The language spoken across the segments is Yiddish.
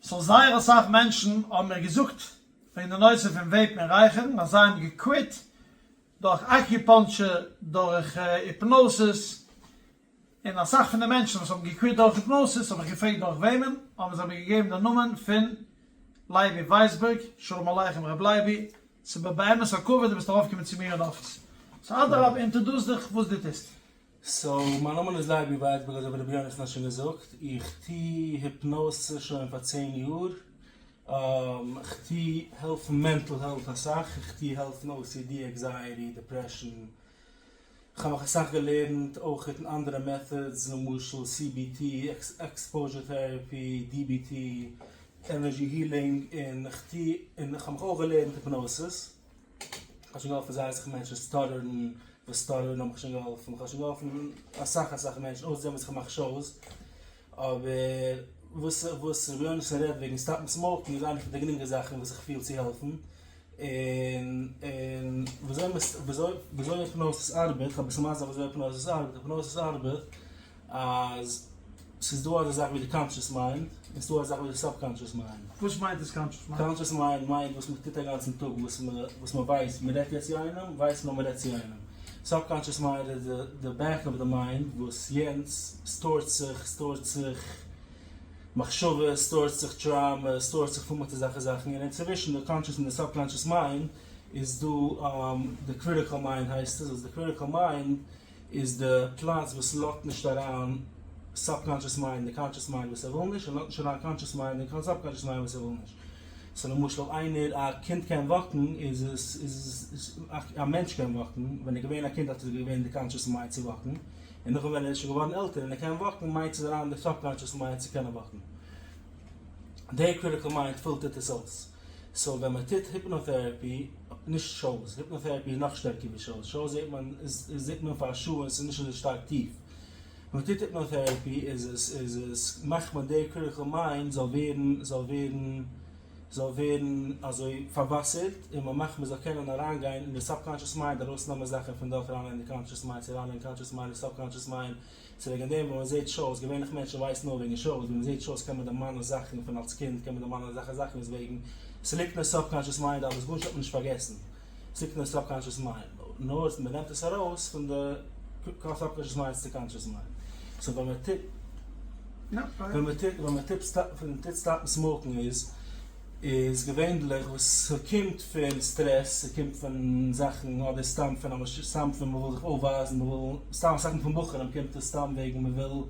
So זייער אסאך מענטשן האבן מיר געזאגט וועגן די נושא פון vape ן און רייכערן אז זיי האבן גע quit דורך acupuncture, דורך hypnosis, און אסאך פון די מענטשן וואס האבן גע quit דורך hypnosis האב איך געפרעגט דורך וועמען, האבן זיי מיר געגעבן די נאמען פון לייבי ווייסבערג, שלום עליכם ר' לייבי, ס'איז מיר באמת א כבוד דו ביסט ארויפגעקומען צו מיר אין אפיס, so אדרבה introduce דיך וואס דו טוסט. So מיין נאמען איז לייבי ווייסבערג אזוי ווי רבי יונתן האט שוין געזאגט, איך טו hypnosis שוין פאר צען יאר, איך טו העלפן mental health אסאך, איך טו העלפן OCD, anxiety, depression, איך האב מיך אסאך געלערנט אויך אין אנדערע methods למשל CBT, exposure therapy, DBT, energy healing, און איך טו און איך האב מיך אויך געלערנט hypnosis. איך האב שוין געהאלפן זייער אסאך מענטשן stutter ן, וואס stutter ן האב איך שוין געהאלפן, איך האב שוין געהאלפן אסאך אסאך מענטשן, אויסער דעם וואס איך מאך shows, אבער וואס וואס רבי יונתן רעדט וועגן stop ן smoke ן איז איינע פון די גרינגע זאכן וואס איך פיל צו העלפן, און און וויאזוי וויאזוי וויאזוי hypnosis ארבעט, כ'וועל אביסל מסביר זיין וויאזוי hypnosis ארבעט, hypnosis ארבעט אז ס'איז דא אזא זאך ווי די conscious mind, און ס'איז דא אזא זאך ווי די subconscious mind. וואס מיינט דאס conscious mind? Conscious mind מיינט וואס מען טוט א גאנצן טאג, וואס מען וואס מען ווייסט, מען רעדט יעצט צו איינעם, ווייסט מען אז מען רעדט צו איינעם. Subconscious mind איז די back of the mind וואס יענץ store ט זיך, store ט זיך מחשבות, store ט זיך trauma, store ט זיך פול מיט אזעלכע זאכן, און אינצווישן די conscious און די subconscious mind איז דא די critical mind הייסט עס, וואס די critical mind איז די פלאץ וואס לאזט נישט אריין subconscious mind אין conscious mind וואס ער וויל נישט, און לאזט נישט אריין conscious mind אין subconscious mind וואס ער וויל נישט. So למשל אויב איינער א קינד קען walk ן איז עס איז א מענטש קען walk ן, ווען ער איז געווען א קינד האט עס געווען די conscious mind צו walk ן, און נאכדעם ווען ער איז שוין געווארן עלטער און ער קען walk ן מיינט ס'איז אריין אין די subconscious mind צו קענען walk ן. די critical mind filter ט עס אויס. So ווען מען טוט hypnotherapy, נישט shows, hypnotherapy איז נאך שטערקער ווי shows, shows זעט מען איז זעט מען פאר א שעה און ס'איז נישט אזוי שטארק טיף. ווען מען טוט hypnotherapy איז עס איז עס מאכט מען די critical mind זאל ווערן זאל ווערן זאל ווערן אזוי פארוואסערט און מען מאכט מען זאל קענען אריינגיין אין די subconscious mind ארויסנעמען זאכן פון דארט אריינלייגן אין די conscious mind צו אריינלייגן conscious mind אין subconscious mind ס'איז וועגן דעם ווען מען זעט shows, געווענליך מענטשן ווייסן נאר וועגן shows, ווען מען זעט shows קען מען דערמאנען זאכן פון אלס קינד, קען מען דערמאנען אזעלכע זאכן איז וועגן, ס'ליגט אין די subconscious mind אלעס, גארנישט האט מען נישט פארגעסן, ס'ליגט אין די subconscious mind, נאר מען נעמט עס ארויס פון די subconscious mind צו די conscious mind. So ווען מען טוט, ווען מען טוט, ווען מען טוט stop ן smoke ן איז, איז געווענדליך וואס ס'קומט פון סטרעס, ס'קומט פון זאכן אדער סתם פון א סתם פון מ'וויל זיך אויפווייזן, מ'וויל סתם אסאך מאל פון בחורים קומט עס סתם וועגן מ'וויל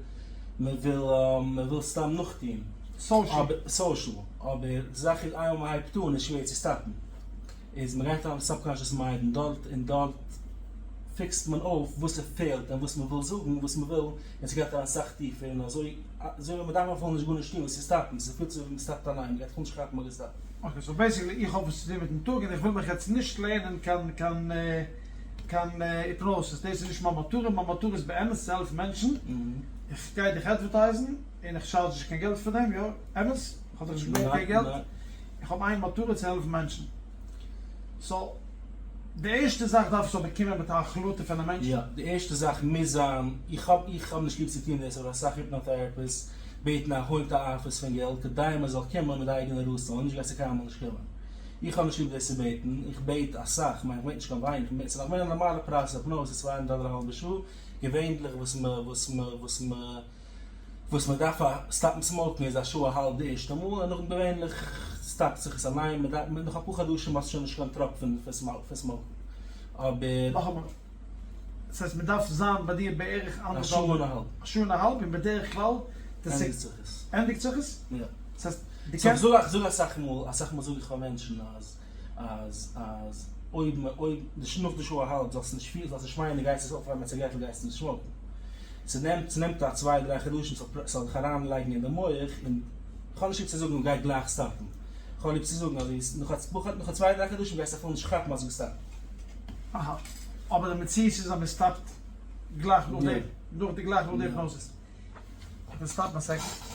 מ'וויל מ'וויל סתם נאכטוהן. Social. Social. אבער די זאך איז איינמאל מ'הייבט אן איז שווער צו stop ן. איז מ'גייט אריין אין subconscious mind און דארט און דארט fix ט מען אויף וואס ס'פעלט און וואס מ'וויל זאגן וואס מ'וויל און ס'גייט אריין סאך טיפער און אזוי אזוי ווי מ'דארף אפילו נישט גארנישט טון וואס צו stop ן, ס'פילט זיך ווי מ'stop ט אליין, מ'גייט אפילו נישט כאפן מ'האט גע stop ט. Okay so basically איך האב וואס צו טון מיטן טאג און איך וויל מיך יעצט נישט לערנען קיין קיין קיין hypnosis, דאס איז נישט מיין מטרה, מיין מטרה איז באמת צו העלפן מענטשן, איך גיי דיך advertise ן און איך charge נישט קיין געלט פאר דעם, יא אמת? איך האב דיך נישט געבעטן קיין געלט, איך האב איין מטרה צו העלפן מענטשן, so די ערשטע זאך דארף עס אבער קומען מיט א החלטה פון א מענטש. יא, די ערשטע זאך מוז זיין, איך האב איך האב נישט ליב צו טון דאס אבער אסאך hypnotherapists בעטן א הוינט א אפיס פון געלט כדי מען זאל קומען מיט די אייגענע רצון, אנישט גייסטו קיינמאל נישט קומען. איך האב נישט ליב דאס צו בעטן, איך בעט אסאך, כ'מיין איך בעט נישט קיין ווייניג, כ'מיין ס'איז נאך מער א נארמאלע פרייז hypnosis איז 200 דאלער א האלבע שעה, געווענדליך וואס מ' וואס מ' וואס מ' וואס מען דארף stop ן smoke ן איז א שעה א האלב די ערשטע מאל און נאכדעם געווענליך stop ט זיך עס אליין, מען דארף נאך אפאר חדשים האסטו שוין נישט קיין טראפ פון smoke ן, אבער. נאכאמאל, דאס הייסט מען דארף זיין ביי דיר בערך א שעה און א האלב. א שעה און א האלב און בדרך כלל ענדיגט זיך עס. ענדיגט זיך עס? יא. דאס הייסט דו קענסט. איך זאג אסאך מאל, אסאך מאל זאג איך פאר מענטשן אז אז אז אויב מען אויב נאך די שעה א האלב זאלסטו נישט פילן זאלסט נישט מיינען דו גייסט עס אויפהייבן א ציגרעטל גייסטו נישט smoke ן. ס'נעמט ס'נעמט א צוויי דריי חדשים ס'זאל זיך אריין לייגן אין די מח, און כ'האב נישט ליב צו זאגן מ'גייט גלייך stop ן, כ'האב ליב צו זאגן אז נאך א נאך א צוויי דריי חדשים גייסטו אפילו נישט כאפן אז דו געסטאפט. אהא, אבער די מציאות איז אז מ'סטאפט גלייך נאך די נאך די גלייך נאך די hypnosis. איך וויל stop ן א second.